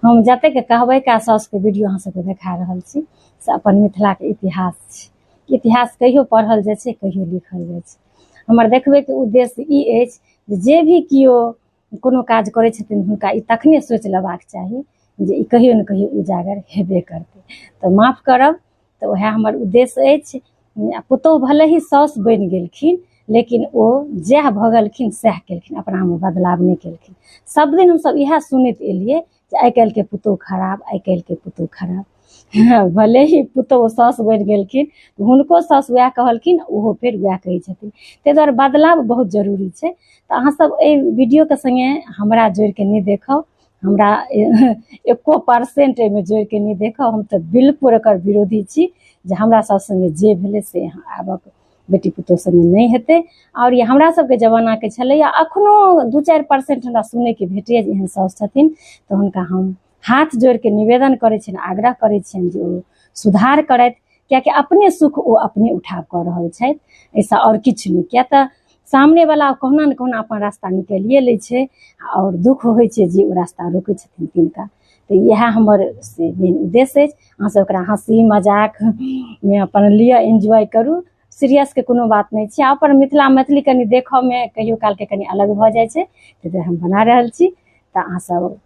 हम जतेक कहबै का साउसके वीडियो अहाँ सबके देखा रहल छी से अपन मिथिलाके इतिहास छै। इतिहास कहियो पढ़ल जाइ छै, कहियो लिखल जाइ छै। हमर देखबैके उद्देश्य ई अछि जे भी केओ कोनो काज करै छथिन हुनका ई तखने सोचि लेबाक चाही जे ई कहियो ने कहियो उजागर हेबे करतै। तऽ माफ करब, तऽ वएह हमर उद्देश्य अछि। आ पुतोहु भले ही साउस बनि गेलखिन लेकिन ओ जएह भऽ गेलखिन सएह केलखिन, अपनामे बदलाव नहि केलखिन। सब दिन हमसब इएह सुनैत एलियै जे आइ काल्हिके पुतोहु खराब, आइ काल्हिके पुतोहु खराब। भले ही पुतोहु साउस बनि गेलखिन, हुनको साउस वएह कहलखिन, ओहो फेर वएह कहै छथिन। ताहि दुआरे बदलाव बहुत जरूरी छै। तऽ अहाँ सब एहि वीडियोके सङ्गे हमरा जोड़िके नहि देखब, हमरा एको परसेंट एहिमे जोड़िके नहि देखब। हम तऽ बिल्कुल एकर विरोधी छी जे हमरा सब सङ्गे जे भेलै से आबक बेटी पुतोहु सङ्गे नहि हेतै। आओर ई हमरा सबके जमानाके छलैए, अखनो 2-4% हमरा सुनैके भेटैए जे एहन साउस छथिन। तऽ हुनका हम हाथ जोड़िके निवेदन करै छियनि, आग्रह करै छियनि जे ओ सुधार करथि, कियाकि अपने सुख ओ अपने उठाव कऽ रहल छथि, एहिसँ आओर किछु नहि। किया तऽ सामनेवला कहुना ने कहुना अपन रास्ता निकालिए लै छै आओर दुःख होइ छै जे ओ रास्ता रोकै छथिन तिनका। तऽ इएह हमर से मेन उद्देश्य अछि। अहाँसभ ओकरा हँसी मजाकमे अपन लिअ, एन्जॉय करू, सीरियसके कोनो बात नहि छै। अपन मिथिला मैथिली कनि देखऽमे कहियो कालके कनि अलग भऽ जाइ छै, ताहि दुआरे हम बना रहल छी। तऽ अहाँसभ